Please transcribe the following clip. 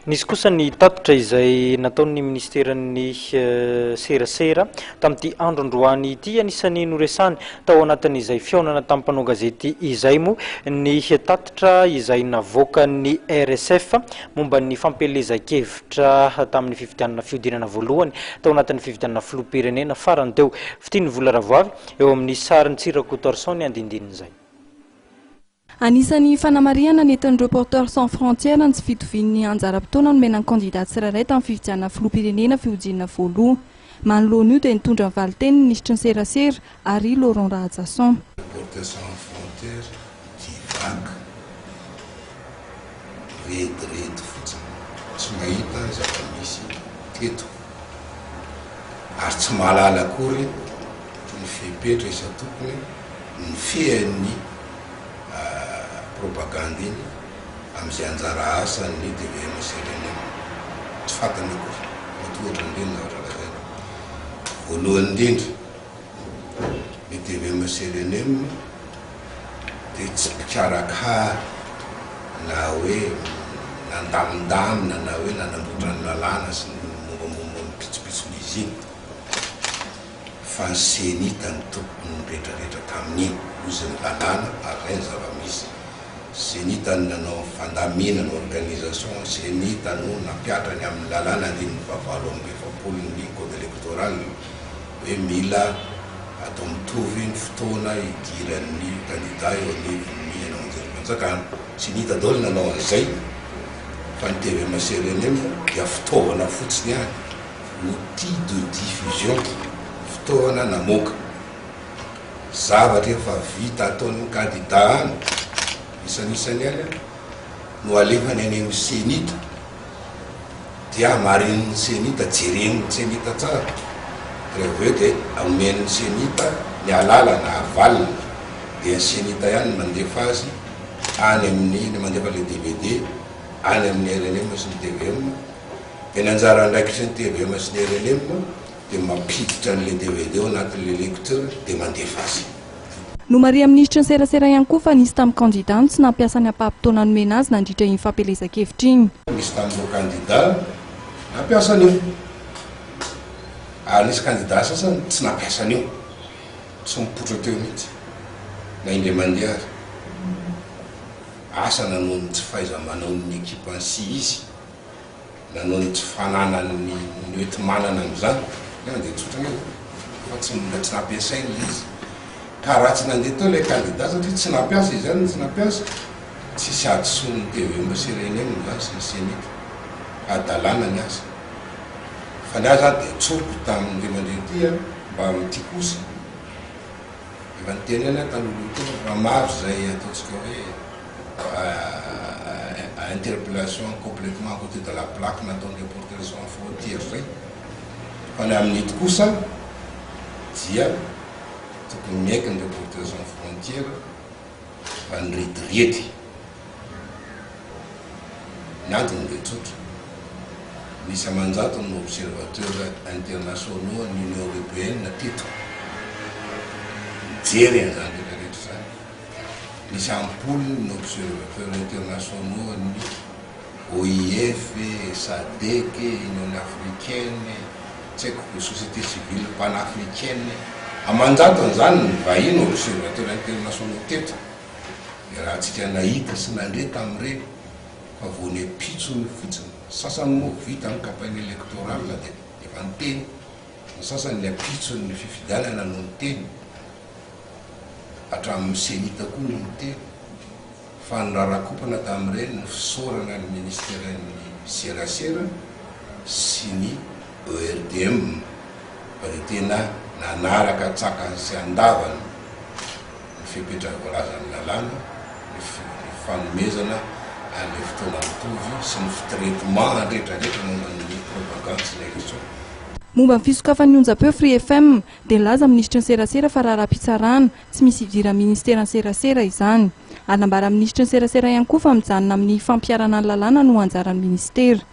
Nisy kosa ny tatitra izay nataon'ny minisiteran'ny serasera tamin'ity andro androany ity. Anisan'ny noresahany tao anatin'izay fihaonana tamin'ny mpanao gazety izay moa ny tatitra izay navoakan'ny RSF momba ny fampielezan-kevitra tamin'ny fifidianana fihodinana voalohany tao anatin'ny fifidianana filoham-pirenena farany teo. Fitian'ny Vola Ravoavy eo amin'ny sarin'i Tsirakotoarison ny andindinin'izay. Anisan'ny fanamarihana nentin'ny Reporters sans frontières ny tsy fitovian'ny anjara-potoana nomena ny kandida tsirairay tamin'ny fifidianana filoham-pirenena fihodinana voalohany. Manoloana io dia nitondra ny valinteny ny minisitry ny serasera, Harry Laurent Rahajason. Reporters sans frontières divac rediredy fotsiny tsy mahita ny zava-misy teto ary tsy mahalala akory ny fepetra isan-tokony nifehan'ny propagandy iny amin'izay anjara asan'ny tvm sy rnm. Tsy fantany akory. Matoa ohatran'ireny ny zavatra lazainy. Voalohany indrindra, ny tvm sy rnm dia tsy mpikarakara na hoe nandamindamina na hoe nanamboatra ny lalàna sy ny mombamomba ny pitsopitson'izy iny. Fa ny Cenit no tompon'ny retraretra tamin'iny, hozy ny lalàna ary izay ny zava-misy. Cenit no nanao ny fandaminana, organisation, Cenit no nampiatra ny amin'ny lalàna andininy fahavalo amby efapolo ny code électoral hoe mila atao mitovy ny fotoana idiran'ny kandida eo anivon'ny haino aman-jerim-panjakana. Cenit daholo nanao an'izay fa ny tvm sy rnm dia fitaovana fotsiny ihany. Outil de diffusion, fitaovana namoaka zavatra efa vita ataon'ny kandida any isanisany any no alefany any amin'ny Cenit dia hamarinin'ny Cenit, jeren'ny Cenit tsara dia avy eo dia omen'ny Cenit ny alalana, avalona, dia ny Cenit ihany no mandefa azy any amin'ny, mandefa ilay dvd any amin'ny rnm sy ny tvm. Dia ny anjara andraikitry ny tvm sy ny rnm dia mampiditra an'ilay dvd ao anatin'ilay lecteur dia mandefa azy. Nomarihan'ny minisitry ny serasera ihany koa fa nisy tamin'ny kandida no tsy nampiasa ny ampaham-potoana nomena azy nandritra iny fampielezan-kevitra iny. Nisy tamin'ireo kandida nampiasa an'io ary nisy kandida sasany tsy nampiasa an'io, tsy nipoitra teo mihitsy na indray mandeha ary. Asa na noho ny tsy fahaiza-manaon'ny ekipan'ny CIC na noho ny tsy fananany ny hoenti-manana amin'izany, nefa dia tsotra anie izany fa tsy mbola tsy nampiasainy ilay izy. Ka raha tsy nandeha teo ilay kandida satria tsy nampiasa izany no tsy nampiasa, tsisy hadisoan'ny tvm sy rnm izany sy ny cenit. Hadalana ny azy. Fa ny ahy izany dia tsoriko tamin'ny ray aman-dreny ity an, mba amin'ity kosa, efa niteny ihany aho talohaloha teo fa maro izay ataontsika hoe Interpellation complètement à côté de la plaque nataon'ny Reporters sans frontières zay. Fa ny amin'ito kosa dia tokony miaiky ny Reporters sans frontières fa nirediredy. Ny antony dia tsotra, nisy aman-jatony ny observateurs internationaux an'ny Union Européenne teto nijery an'izany rehetra rehetra izany. Misy am-polony ny observateurs internationaux an'ny OIF, Sadec, Union Africaine, tsy haiko, société civile panafricaine. Aman-jatony izany ny vahiny observateurs internationaux teto. Iarahantsika nahita sy nandre tamin'ireny fa vao ny ampitsony fotsiny, ny sasany moa vita ny campagne électorale dia efa niteny, ny sasany ny ampitson'ny fifidianana no niteny. Hatramin'ny Cenit koa no niteny fa ny rarakompana tamin'ireny ny fisaorana ny ministeran'ny serasera sy ny ERDM fa dia tena nanaraka an-tsakany sy an-davany ny fepetra voalazan'ny lalàna, ny fanomezana an'ilay fotoana mitovy sy ny traitement rehetrarehetra momba ny propagande sy ny élection. Momba ny fisokafan'ny onjam-peo Free FM, dia nilaza ny minisitry ny serasera fa raharaham-pitsarana, tsy misy idiran'ny ministeran'ny serasera izany. Ary nambaran'ny minisitry ny serasera ihany koa fa mijanona amin'ny fampiharana ny lalàna no anjaran'ny ministera.